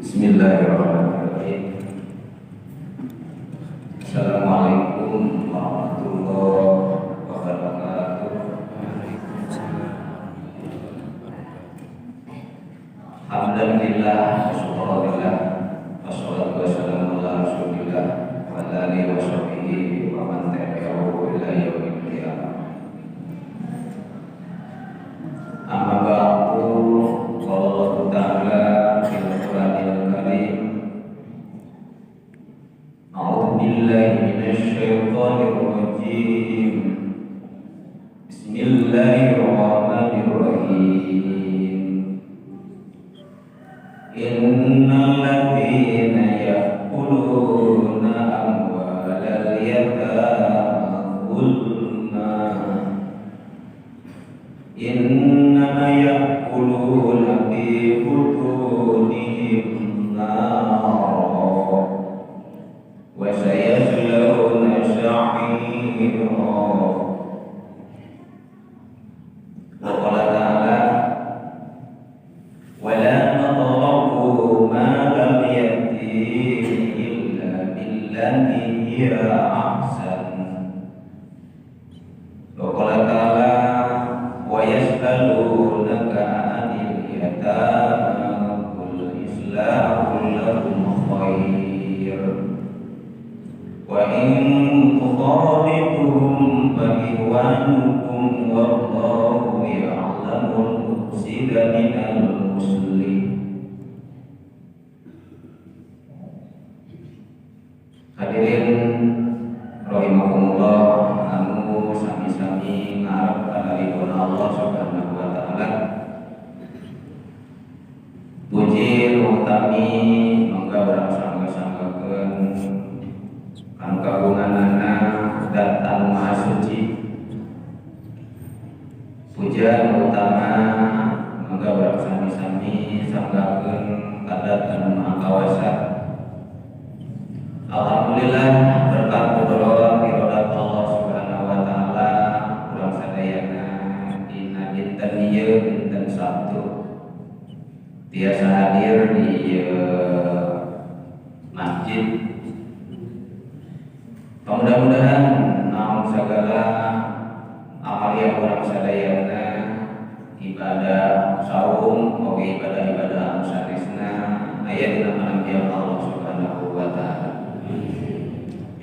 Bismillahirrahmanirrahim. Assalamualaikum warahmatullahi wabarakatuh. Waalaikumsalam warahmatullahi wabarakatuh. Alhamdulillah wa syukurillah, wassalatu wassalamu ala rasulillah wa ala alihi wa sahbihi wa man tabi'ahu ila yaumil qiyamah. Amma ba'du, qala Allah ta'ala fil Qur'anil Karim. A'udzu billahi minasy syaithanir rajim. Bismillahirrahmanirrahim. Innal ladzina ya'kuluna amwalal yatama zulma innama ya'kuluna fi butunihim nara wa sayaslawna sa'ira. Wa qala ta'ala wa la taqrabu malal yatimi illa billati hiya ahsan. Wa qala ta'ala wa yas'alunaka 'anil yatama qul islahu lahum khair wa in tukhalituhum fa ikhwanukum wallahu ya'lamul mufsida minal muslim. Hadirin rahimakumullah, anu sami-sami ngarep kana ridho Allah Subhanahu wa taala. Puji utami mangga urang sangga-sanggakeun kanu kagunganana dat anu maha suci. Pujian utama mangga urang sami-sami sanggakeun ka dat anu maha kawasa. Alhamdulillah, berkat kudrat irodat Allah Subhanahu wa taala, urang sadayana dina dinten ieu, dinten Sabtu, tiasa hadir di ieu masjid. Mudah-mudahan naon sagala amalia urang sadayana, ibadah saum oge ibadah-ibadah anu sanesna, aya dina panampian Allah Subhanahu wa taala.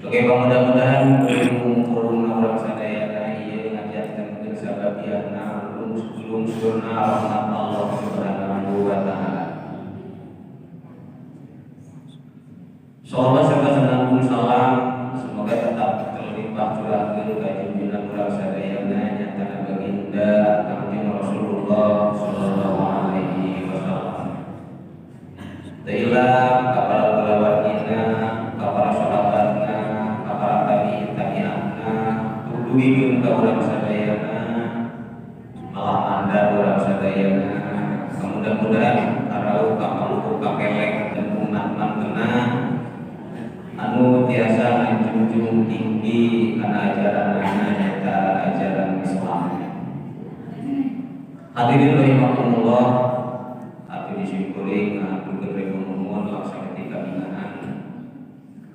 Oke, mudah-mudahan kurung urang sadayana ieu ngajantenkeun sababiana lungsurna rahmat Allah Subhanahu wa taala. Sallallahu serta senandung salam semoga tetap terlimpah curahkeun ka junjungan urang sadayana, nyatana baginda Kangjeng Rasulullah sallallahu alaihi wasallam. Teu hilap ka para kulawargina, ka para sahabatna, ka para tabi'in tabi'atna, dugikeun ka urang sadayana, malah mandar urang sadayana. Mudah-mudahan karauh ka kaluhur kakelek dan umat mantena anu tiasa ngajunjung tinggi kana ajaranana, nyata ajaran Islam. Hadirin rahimakumullah, atuh disyukuri ngahaturkeun ribu nuhun laksa ketika bingahan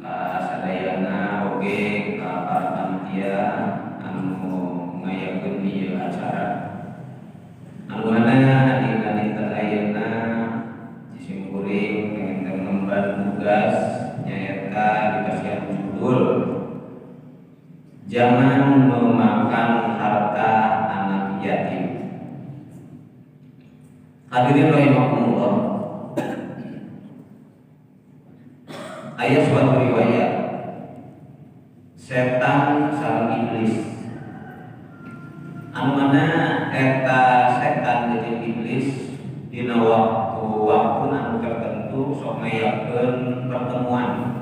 ka sadayana oge ka para panitia anu ngayakeun ieu acara. Anu mana dina dinten ayeuna disimkuring pengen ngemban tugas, nyaeta dikasihan judul "Jangan Memakan Harta Anak Yatim". Hadirin rahimakumullah, aya suatu riwayat setan sareng iblis, anu mana eta setan jeung iblis dina waktu-waktu anu tertentu sok ngayakeun pertemuan.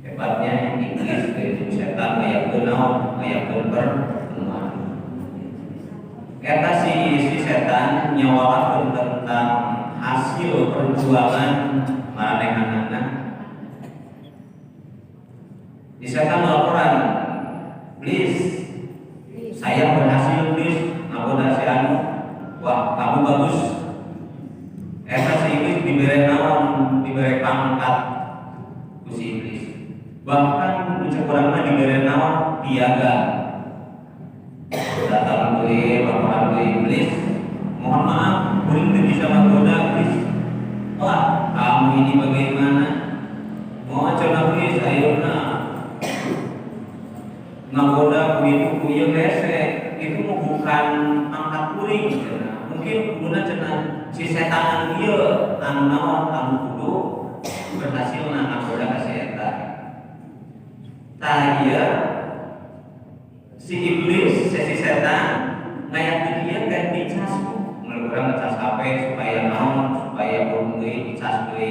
Hebatnya iblis jeung setan ngayakeun naon? Ngayakeun pertemuan. Eta si setan nyawalakeun tentang hasil perjuangan maranehanana. Di setan laporan, "Iblis, saya berhasil, Iblis, ngagoda si anu." "Wah, kamu bagus." Eta si iblis dibere naon? dibere pangkat ku si iblis. Bahkan ucap urang mah dibere naon piaga. Datang deui laporan deui iblis, mohon maaf kuring teu bisa menggoda iblis. Wah, kamu ini bagaimana? Mau cenah iblis ayeuna ngagoda ku itu ku ieu hese, itu mah bukan pangkat kuring cenah. Mungkin guna cenah si setanan ieu anu naon anu kudu berhasil ngagoda ka si eta. Tah ieu si iblis, si setan ngayakeun ieu teh dicas ku. Mun urang ngecas HP supaya naon, supaya belum deui dicas deui.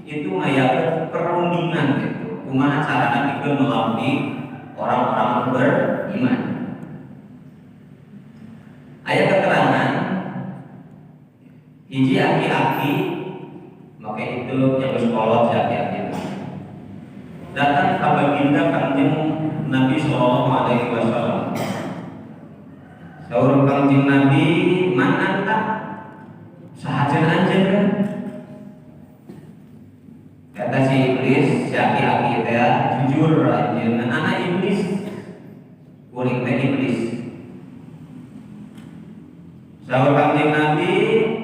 Itu ngayakeun perundingan gitu. Kumaha carana pikeun melawan orang-orang beriman. Aya keterangan hiji aki-aki make itu yang bersekolah si aki-aki itu datang ka baginda Kangjeng Nabi Shallallahu Alaihi Wasallam. Saur Kangjeng Nabi, man anta? Saha anjeun kan? Kata si iblis, si aki-aki teh jujur anjeun, anak iblis. Kuring teh iblis. Saur Kangjeng Nabi,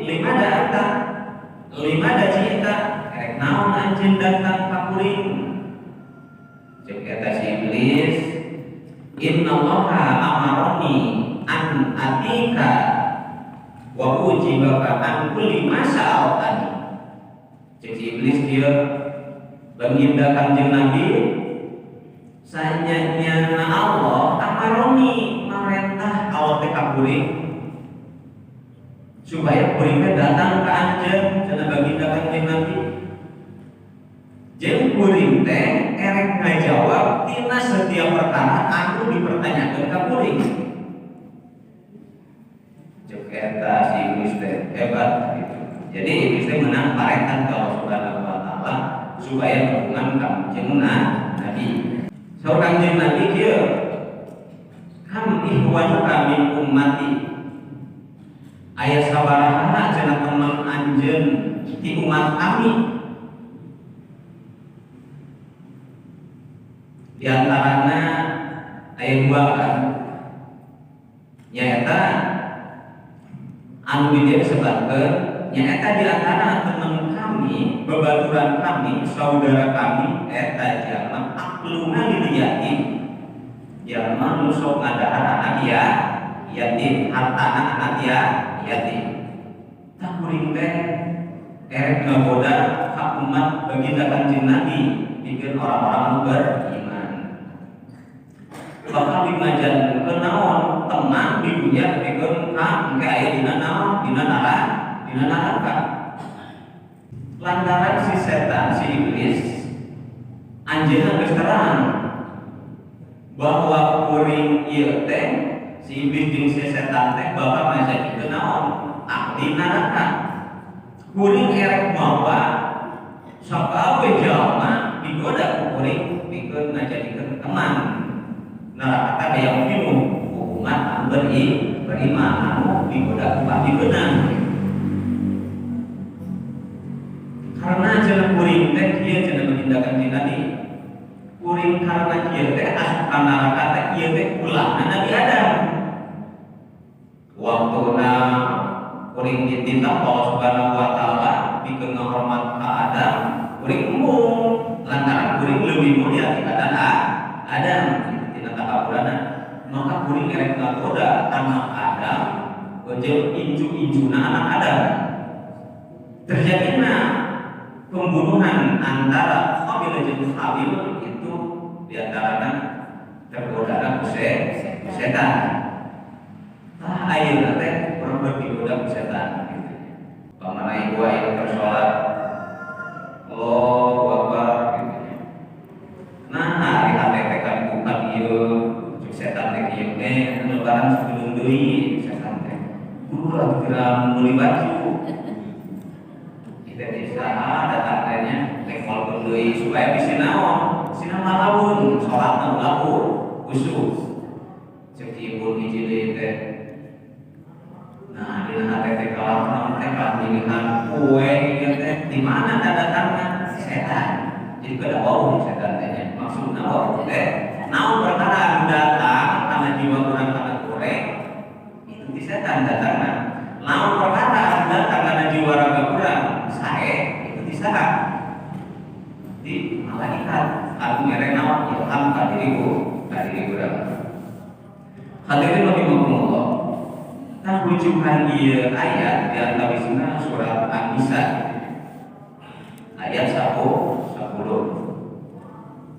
limada anta? Limada ji'ta? Erek naon anjeun datang ka kuring? Cek kata si iblis, innallaha amaroni an atika wa ujibaka an kulli ma sa'altani. Cek si iblis dia baginda Kangjeng Nabi, sanyanya Allah amaroni marentah Allah teh ka kuring supaya kuring teh datang ka anjeun cenah baginda Kangjeng Nabi. Jeung kuring teh erek ngajawab tina setiap perkara anu dipertanyakeun ka kuring. Cek eta si iblis teh hebat gitu. Jadi iblis teh menang parentan ka Allah Subhanahu wa taala supaya hubungan Kangjeng Nabi. Saur Kangjeng Nabi kieu, kam ihwanuka min ummati? Aya sabaraha cenah teman anjeun ti umat kami? Di antarana aya dua kan. Nyaeta anu di dieu disebutkeun nyaeta di antara teman kami, babaturan kami, saudara kami eta jalma akluna lil yatim. Jalma nu sok ngadahar anak ya yatim, hartana anak ya yatim. Tah kuring teh erek ngagoda ka umat baginda Kangjeng Nabi pikeun orang-orang nu beriman. Bakal dimajankeun naon teman di dunia pikeun ka engke aya dina naon dina neraka, dina neraka. Lantaran si setan, si iblis anjeunna geus terang bahwa kuring ieu teh si iblis jeung si setan teh bakal ngajadikeun naon ahli neraka. Kuring erek mawa sakabeh jalma digoda ku kuring pikeun ngajadikeun teman neraka teh hayang pinuh ku umat anu beriman anu digoda ku ahli beunang. Karena cenah kuring teh kieu cenah baginda Kangjeng Nabi. Kuring karena kieu teh asup ka neraka teh ieu teh ulahna Nabi Adam. Waktuna kuring dititah Allah Subhanahu wa taala pikeun ngahormat ka Adam, kuring embung lantaran kuring leuwih mulia tibatan Adam kitu tina takaburana. Maka kuring erek ngagoda anak Adam jeung incu-incuna anak Adam. Terjadina pembunuhan antara Qabil jeung Habil itu diantaranya tergoda ku setan. Tah ayeuna teh urang digoda ku setan gitu. Pamana ibu aya keur salat Allahu Akbar gitu. Nah, hari hate teh kan dibuka ieu cek setan teh kieu teh lebaran sebelum deui setan teh. Guru atuh geura meuli baju. Kita bisa datang teh lekolkeun deui supaya bisa naon? Sina malaun salatna ulah khusyuk. Cek ibu hiji deui teh. Nah, dina hate teh kalah naon teh kalah milihan kue ieu teh di mana dadatangna? Setan. Jadi kada wau setan teh nya. Maksudna wau teh naon perkara anu datang kana jiwa urang kana goreng itu ti setan datangna. Naon perkara anu datang kana jiwa raga urang sae itu ti saha? Di malaikat anu mere naon ilham ka diri urang. Hadirin rahimakumullah. Tah rujukan ieu ayat di antawisna surat An-Nisa ayat 10.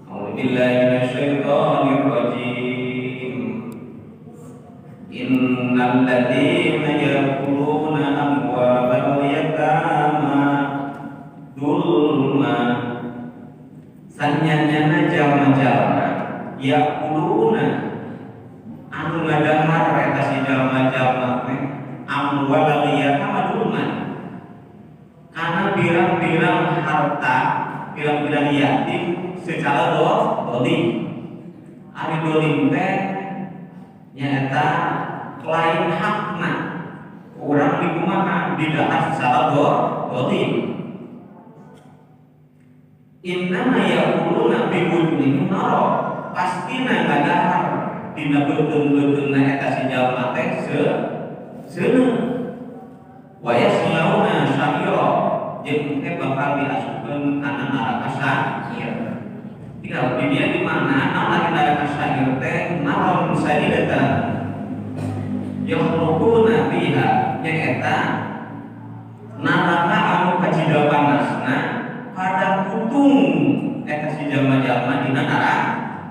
A'udzubillahi minasyaitonir rajim. Innal ladzina ya'kuluna amwalal yatama dzulma sanyanyana jalma-jalma ya'kuluna anu ngadahar eta si jalma-jalma teh amwalal yatama dzulman kana pirang-pirang harta pirang-pirang yatim secara dolim. Ari dolim teh nyaeta lain hakna urang dikumaha didahar secara dolim. Innama yaquluna bi butnihim nara, pastina ngadahar dina beuteung-beuteungna eta si jalma teh seuneu. Wa yaslauna sa'ira, jeung teh bakal diasupkeun kana neraka sa'ir. Tinggal di dia di mana naon lagi neraka sa'ir teh naron sadidatan yakhruquna biha, nyaeta neraka anu kacida panasna pada kutung eta si jalma-jalma dina neraka,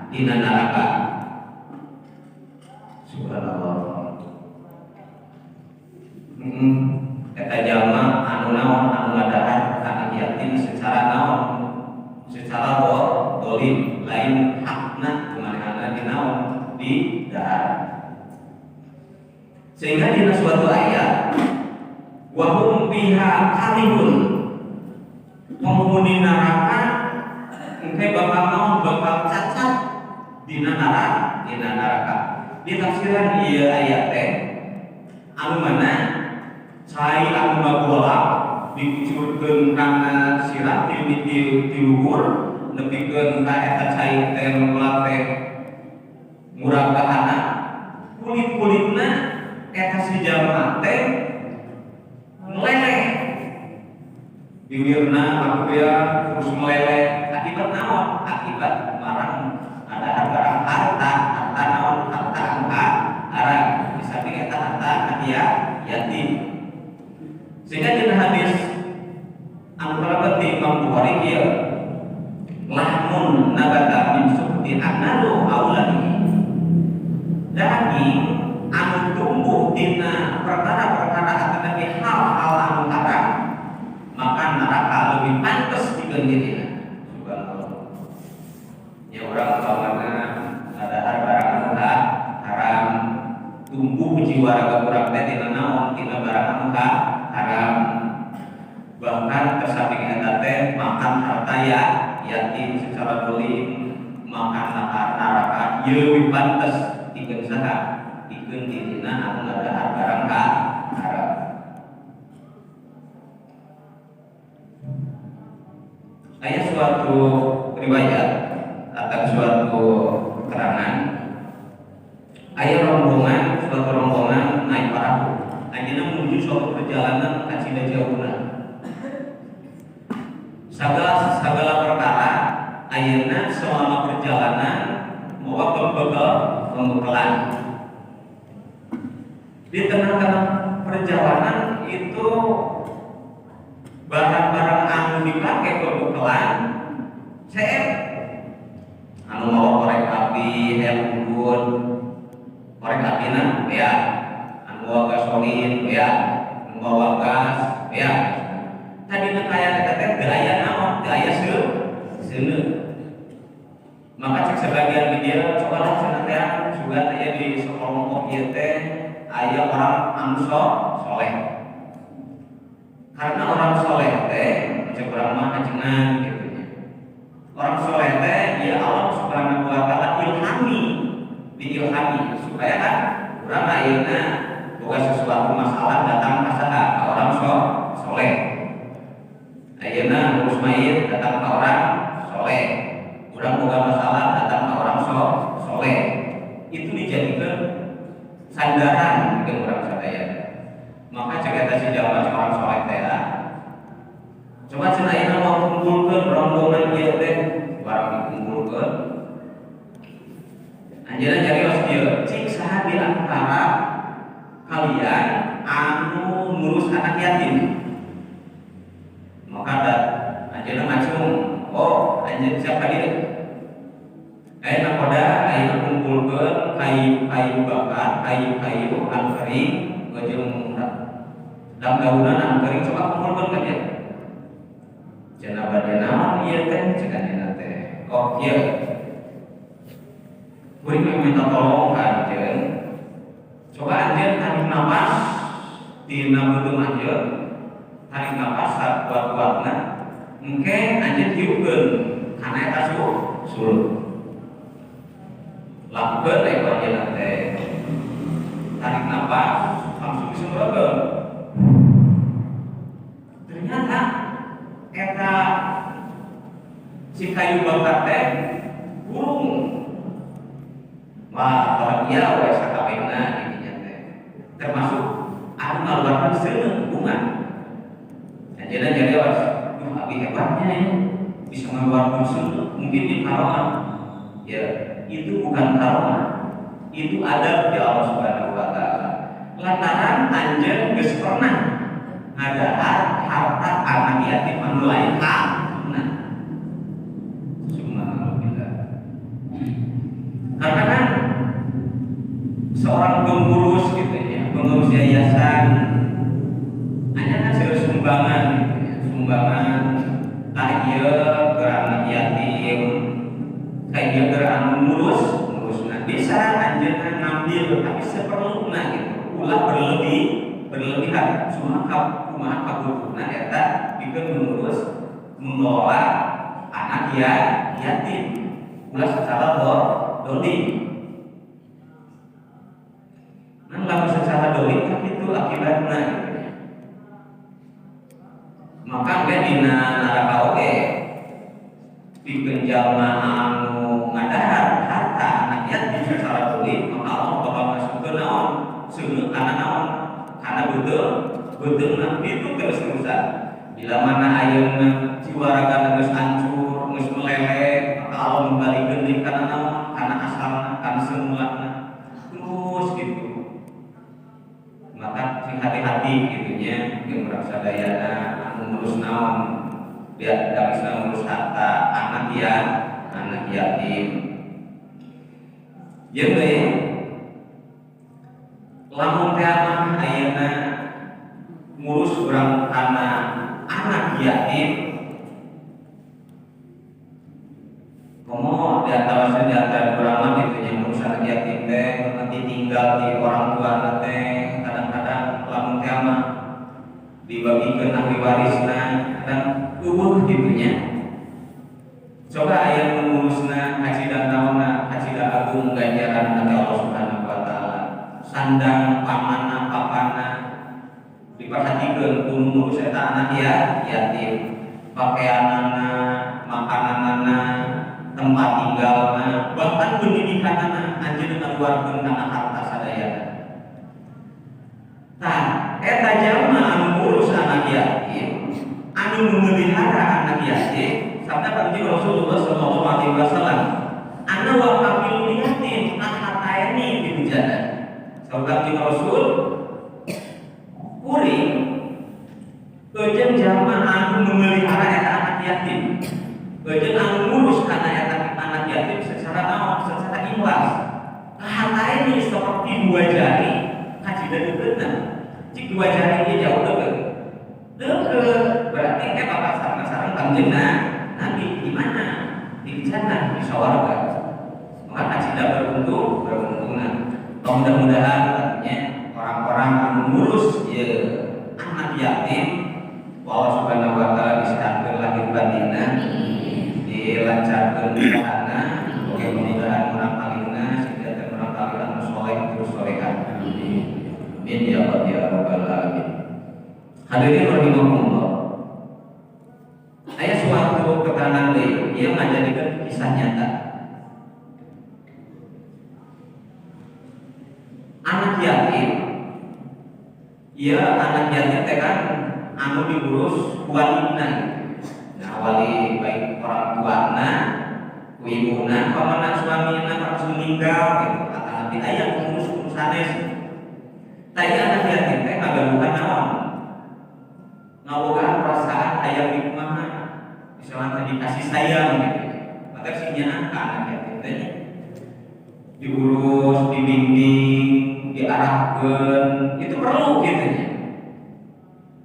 dina neraka. Subhanallah. Eta jalma anu naon anu ngadahar kana yatim secara naon secara dolim, lain hakna kumanehana di naon di dahar. Sehingga dina suatu ayat wa hum biha karihun, penghuni neraka engke bakal naon bakal cacat dina neraka, dina neraka. Di tafsiran ieu ayat teh anu mana cai anu bagolak dikucurkeun kana sirah di luhur nepikeun ka eta cai teh nulak teh murabahana kulit-kulitna eta si jalma teh meleleh bibirna aku ya terus meleleh akibat naon akibat marang ada barang harta harta naon harta anu haram di samping eta harta hadiah yatim. Sehingga dina hadis anu kalebet di Imam Bukhari ieu lahmun nabata min suhti annaru aulani, daging anu tumbuh dina perkara-perkara atau dari hal-hal anu haram maka neraka lebih pantas dikeun dirina. Subhanallah. Ya urang umpamana ngadahar barang anu haram tumbuh jiwa raga urang teh dina naon dina barang anu haram, bahkan tersamping eta teh makan harta ya yatim secara dolim makan neraka ieu leuwih pantes dikeun saha dikeun dirina anu ngadahar barang haram. Aya suatu riwayat atau suatu keterangan aya rombongan, suatu rombongan naik parahu anjeunna menuju suatu perjalanan kacida jauhna. Segala perkara ayeuna selama perjalanan mawa pembekalan. Di tengah-tengah perjalanan itu barang-barang anu dipakai pembekalan seep anu mawa korek api, hayang unggun korek apina ya, anu mawa gasolin ya, anu mawa gas ya. Tadina kaya eta teh teu aya naon, teu aya seuneu. Maka cek sebagian di dieu cobalah cenah teh sugan aya di sakelompok ieu teh aya orang anu soleh. Karena orang soleh teh cek urang mah ajengan gitu nya. Orang soleh teh ya Allah Subhanahu wa taala ilhami, diilhami supaya kan urang ayeuna boga sesuatu masalah datang ka saha ka orang soleh. Ayeuna ngurus mayit datang ke orang soleh, urang boga masalah datang ke orang soleh, itu dijadikan sandaran ke urang sadaya. Maka cek eta si jalma orang soleh teh, coba cenah ayeuna mau kumpulkeun rombongan ieu teh, barang dikumpulkeun anjeunna nyarios kieu, cik saha di antara kalian anu ngurus anak yatim? Maka da anjeunna ngacung, oh anjeun siapa dia? Ayeuna koda ayeuna kumpulkeun kayu-kayu bakar, kayu-kayu anu kering jeung daun-daunan anu kering, coba kumpulkeun ka dia. Cenah bade naon ieu teh? Cek anjeunna teh. Oh kieu, kuring minta tolong ka anjeun, coba anjeun tarik napas dina beuteung anjeun, tarik napas sakuat-kuatna, engke anjeun tiupkeun kana eta sulut. Lakukeun teh ku anjeunna teh, tarik napas langsung disemprotkeun. Ternyata eta si kayu bakar teh kurung. Wah, bahagia we sakabehna didinya teh, termasuk anu ngaluarkeun seuneu bunga. Anjeunna nyarios, duh abi hebatnya ya bisa mengeluarkan seuneu, mungkin di karomah. Ya, itu bukan karomah, itu adab di Allah Subhanahu wa Ta'ala, lantaran anjeun geus pernah ngadahar harta anak yatim anu lain hakna. Subhanallah. Karena kan seorang pengurus gitu ya, pengurus yayasan hanya kan seueur sumbangan gitu ya, sumbangan tah ieu keur anak yatim, kayak ieu keur anu ngurus ngurusna. Bisa anjeunna ngambil tapi seperluna gitu, ulah berlebihan. Cuma kumaha kabutuhna eta pikeun mengurus, mengelola anak ya yatim, ulah secara dolim. Nah, lamun secara dolim kan itu akibatnya gitu ya. Maka engke dina neraka oge pikeun jalma anu ngadahar harta anak yatim secara dolim, maka Allah bakal masukkeun naon? Seuneu kana naon? Kana beuteung, beuteungna itu terus-terusan. Bila mana ayeuna jiwa raga geus hancur, geus meleleh, maka Allah membalikeun deui kana naon? Kana asalna, kana semulana. Terus gitu. Maka sing hati-hati gitu nya, jeung urang sadayana anu ngurus naon, lihat bisa ngurus harta anak ya, anak yatim. Jeung deui lamun teh mah ayeuna ngurus urang kana anak yatim, komo di antara di antara urang mah gitu nya, ngurus anak yatim teh nanti tinggal di orang tua teh kadang-kadang lamun teh mah dibagikeun ahli warisna kadang eueuh gitu nya. Coba aya nu ngurusna kacida naonna, kacida agung ganjaran ka Allah Subhanahu wa Taala. Sandang pamana papana diperhatikeun ku nu ngurus eta anak ya yatim, pakaianana, makananana, tempat tinggalna, bahkan pendidikanana anjeunna ngaluarkeun kana harta sadayana. Tah eta jalma anu ngurus anak yatim, anu memelihara anak yatim, sabda Kanjeng Rasulullah sallallahu alaihi wasallam, ana wa kafilul yatim kahataini fil jannah. Sabda Kanjeng Rasul, kuring jeung jalma anu memelihara eta anak yatim, jeung anu ngurus kana eta anak yatim secara naon? Secara ikhlas. Kahataini seperti dua jari kacida deukeutna. Cik dua jari ieu jauh deukeut. Deukeut berarti eh bakal sareng-sareng Kanjeng Nabi di mana? Di jannah, di sawarga. Maka kacida beruntungan. Mudah-mudahan tentunya orang-orang yang mengurus ya, anak yatim, Allah Subhanahu wa Ta'ala disehatkeun lahir batinna, dilancarkeun usahana, oke mudah-mudahan urang kalihna sehingga urang kalih anu soleh terus solehan. Amin ya Allah ya Rabbal alamin. Hadirin rahimakumullah. Aya suatu suatu keterangan deui, ieu ngajadikeun kisah nyata. Anak yatim, ieu anak yatim teh kan anu diurus walina. Nah, wali baik orang tuana, ku ibuna, pamana suamina harus meninggal gitu. Atanapi aya ngurus sanes. Tah ieu anak yatim teh ngagaduhan naon? Ngabogaan perasaan hayang dikumaha, misalnya tadi kasih sayang gitu. Maka si nyaah ka anak yatim teh diurus, dibimbing, diarahkeun, itu perlu gitu nya.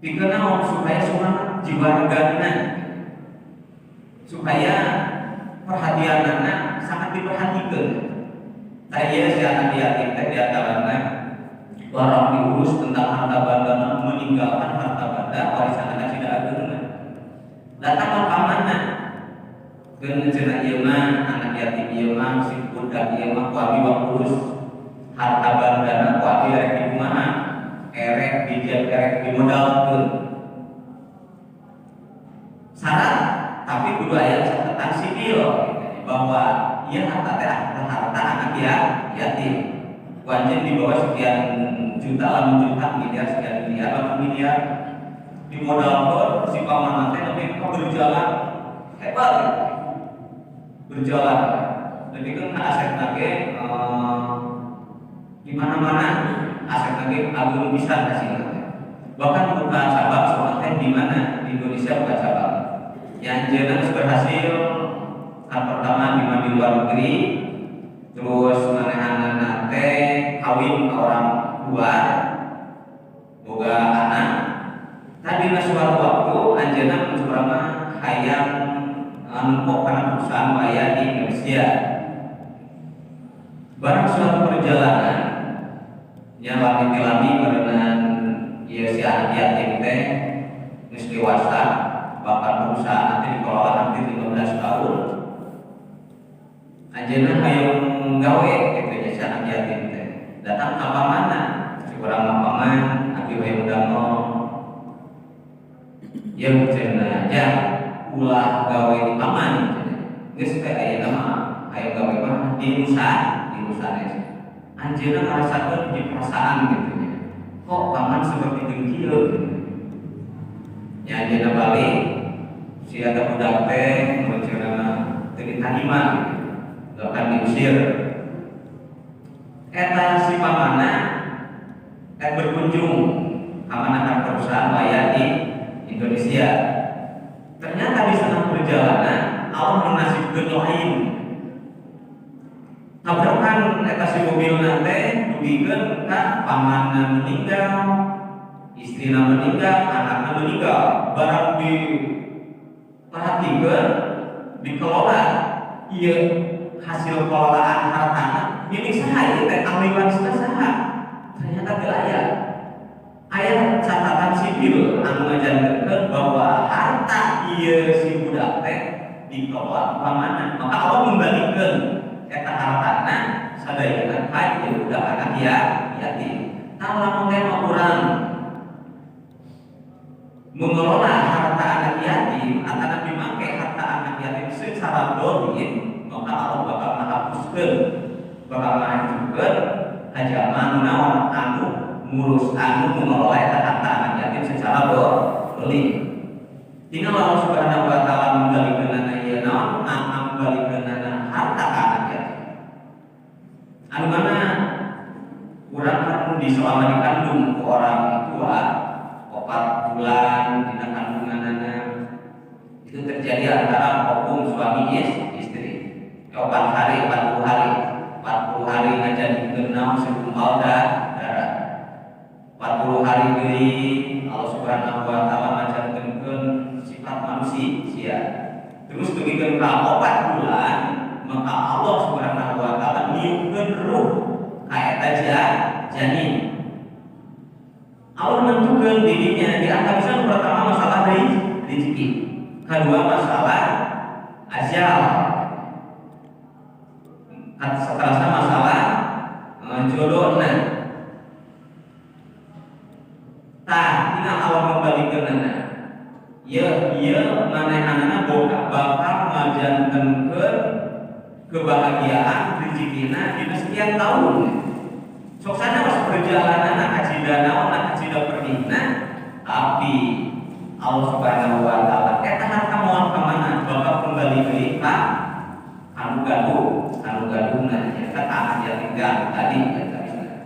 Pikeun naon? Supaya semangat jiwa regana, supaya perhatianana sangat diperhatikan. Tah ieu si anak yatim teh diantarana barang diurus tentang harta banda, meninggalkan harta banda warisan anak tidak ageuna. Datang ke pamanna, keun cenah ieu mah anak yatim ieu mah si budak ieu mah ku abi urus harta bandana, ku abi erek dikumaha, erek dijad, erek dimodalkeun. Syarat tapi kudu aya catatan sipil bahwa ieu harta teh harta anak ya yatim. Wanjen di bawah sekian juta, lamun juta miliar, sekian miliar, lamun miliar dimodalkeun si paman teh lebih berjalan hebat gitu. Berjalan lebih ke aset lagi di mana-mana aset lagi agung pisan hasilna teh. Bahkan buka cabang soal teh di mana di Indonesia buka cabang. Yang anjeunna geus berhasil kan pertama di di luar negeri, terus manehanana teh kawin ke orang luar, boga anak. Tadi suatu waktu anjeunna mun mah hayang nempok kana perusahaan aya di Indonesia. Barang suatu perjalanan nya lami-lami meureunan ieu si anak yatim teh geus dewasa, bahkan perusahaan nanti dikelola hampir 15 tahun. Anjeunna hayang gawe kitu nya si anak yatim teh. Datang ka pamanna, si urang mah paman, abdi hayang damel. Ieu cenah ja ulah gawe di paman cenah. Geus teh ayeuna mah hayang gawe mah di nusa, di nusa sanes. Anjeunna ngarasakeun di perasaan gitu nya. Kok paman seperti dengki gitu. Nya anjeunna balik si eta budak teh mun cenah teu ditarima gitu. Bahkan diusir. Eta si pamanna teh berkunjung ka mana perusahaan aya di Indonesia. Ternyata di tengah perjalanan Allah menasibkeun lain. Tabrakan eta si mobilna teh dugikeun ka pamanna meninggal, istrina meninggal, anakna meninggal. Barang diperhatikeun, dikelola ieu hasil kelolaan hartana milik saha ieu teh, ahli warisna saha? Ternyata teu aya. Aya catatan sipil anu ngajantenkeun bahwa harta ieu si budak teh dikelola pamanna. Maka Allah membalikkeun eta hartana sadayana ka ieu budak anak ya yatim. Tah lamun teh mah urang mengelola harta anak yatim atau dimake harta anak yatim secara dolim, maka Allah bakal menghapuskeun, bakal ngahancurkeun jalma anu naon anu ngurus anu mengelola eta harta anak yatim secara dolim. Tinggal Allah Subhanahu wa taala menggalikeunana ieu naon menggalikeunana harta ka anak yatim. Anu mana urang kan di selama dikandung ku orang tua 4 bulan dina kandunganana itu terjadi antara hukum suami istri. 4 hari, 40 hari, 40 hari ngajadikeun naon segumpal darah. 40 hari deui Allah Subhanahu wa taala ngajantenkeun sifat manusia. Terus dugikeun ka 4 bulan, maka Allah Subhanahu wa taala niupkeun ruh ka eta janin. Allah menentukan dirinya di antara pertama masalah rezeki, kedua masalah ajal, seterusnya masalah jodoh. Nah, tah tinggal Allah membalikkeunana. Ieu ieu manehanana boga ngajantenkeun kebahagiaan rezekina dina sekian tahun. Sok sanaos perjalanan kacida naon kacida perdihna, tapi Allah Subhanahu wa taala eta harta moal ka mana bakal kembali deui ka anu gaduh anu gaduhna nyaeta ka anak yatim tadi eta istilah.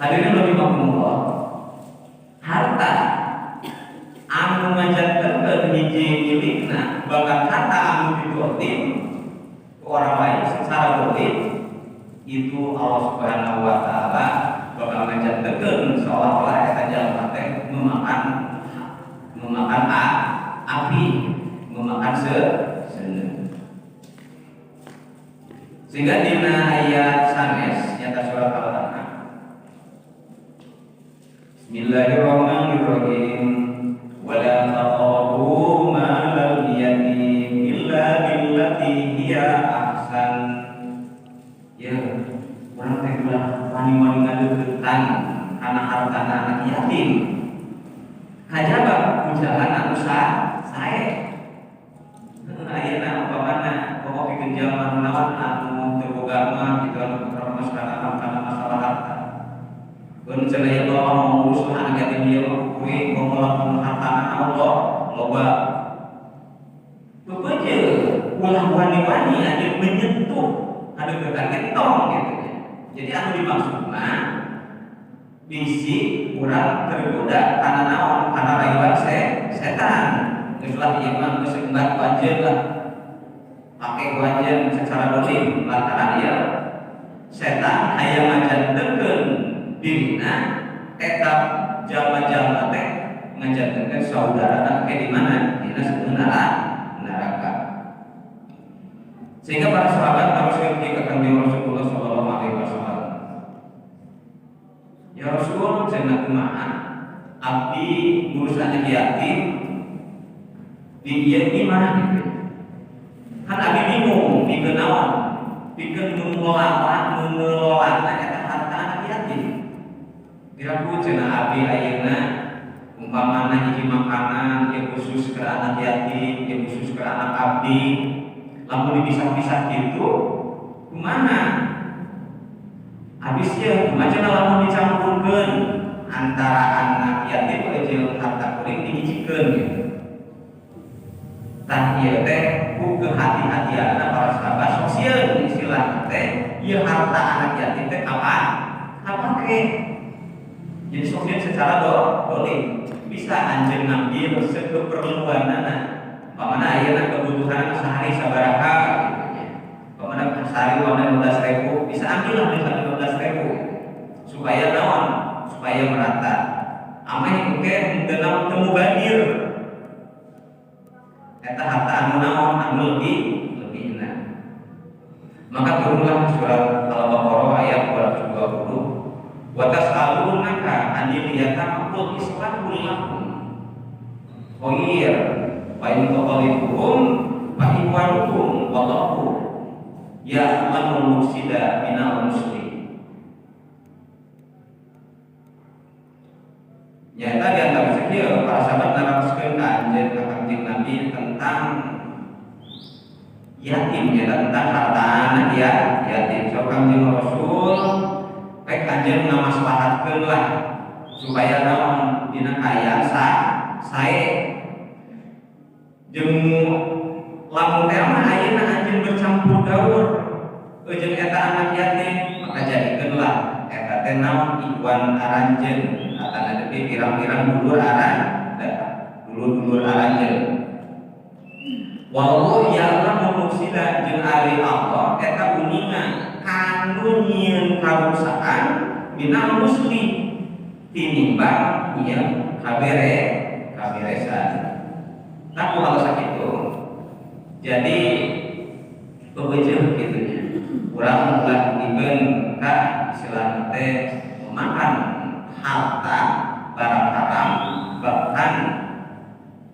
Hadirin rahimakumullah, harta anu ngajantenkeun hiji milikna bahkan harta anu didolim ke orang lain secara dolim itu Allah Subhanahu wa taala bakal ngajantenkeun seolah-olah eta jalma teh memakan memakan api, memakan seuneu. Sehingga dina ayat sanes nyata surat Al-An'am. Bismillahirrahmanirrahim. Wala taqrabu malal yatim illa billati hiya ahsan. Ya, urang teh ulah wani-wani ngadeuketan kana hartana anak yatim. Kajaba ku jalan anu sae. Heuh ayeuna umpamana pokok pikeun jalma nu naon anu teu boga mah kitu anu remes kana kana masalah harta. Keun cenah ieu mah mau ngurus anak yatim ieu mah kuring mau lamun hartana Allah loba. Bebeje ulah wani-wani anjeun menyentuh kadeuketan gentong gitu ya. Jadi anu dimaksud mah bisi urang tergoda kana naon kana rayuan setan. Geus lah ieu mah geus embat ku anjeun lah. Pake ku anjeun secara dolim lantaran ieu setan hayang ngajantenkeun dirina eta jalma-jalma teh ngajantenkeun saudarana ke di mana dina neraka. Sehingga para sahabat harus ngerti ke Kanjeng Rasulullah sallallahu alaihi wasallam. Ya Rasul, cenah kumaha? Abdi ngurus anak yatim di ieu imah gitu. Kan abdi bingung pikeun naon? Pikeun mengelola eta harta anak yatim. Piraku cenah abdi ayeuna umpamana hiji makanan yang khusus ke anak yatim, yang khusus ke anak abdi, lamun dipisah-pisah gitu kumaha? Habis ya, kumaha cenah lamun dicampurkeun antara anak yatim jeung harta kuring dihijikeun gitu. Tah ieu teh ku kehati-hatianna para sahabat sok sieun istilah teh ieu harta anak yatim teh kapan kapake. Jadi sok sieun secara dolim bisa anjeun ngambil sekeperluanana. Pamana ayeuna kebutuhan sehari sabaraha gitu nya. Pamana sehari uangna 15.000 bisa ambil lah 15.000 supaya naon? Supaya merata. Ameh engke henteu naon teu mubadir. Eta harta anu naon anu lebih lebih enak. Maka turunlah surat Al-Baqarah ayat 220. Wa tas'alunaka 'anil yatama qul islahul lahum khair wa in tukhalifuhum fa ikhwanukum wallahu ya'lamul mufsida minal muslim. Nyata di antara sekieu para sahabat naroskeun ka anjeun ka Kangjeng Nabi tentang yatim, nyata tentang harta anak ya yatim. So Kangjeng Rasul rek anjeun ngamaslahatkeun lah supaya naon dina kaayaan sae jeung lamun teh mah ayeuna anjeun bercampur gaur jeung eta anak yatim, maka jadikeun lah eta teh naon ikhwan aranjeun atana deui pirang-pirang dulur aran dulur-dulur aranjeun. Wallahu ya'lamu mufsida jeung ari Allah eta uninga kanu nyieun karusakan minal muslim tinimbang nyieun kaberesan. Nah, kalau sakitu jadi bebeujeuh kitu nya. Urang ulah dibeukeun ka istilahna teh memakan harta barang haram bahkan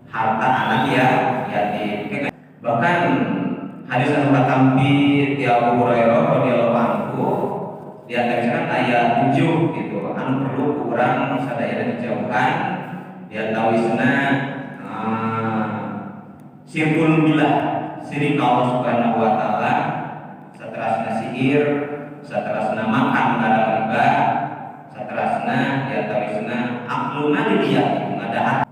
harta anak ya yatim. Bahkan hadis anu katampi ti Abu Hurairah radhiyallahu anhu di antaranya ayat 7 gitu anu perlu ku urang sadayana dijauhkan di antawisna syirkul billah. Sirik ka Allah Subhanahu wa Taala, saterasna sihir, saterasna makan barang riba, saterasna diantawisna akluna di dia ngadahar.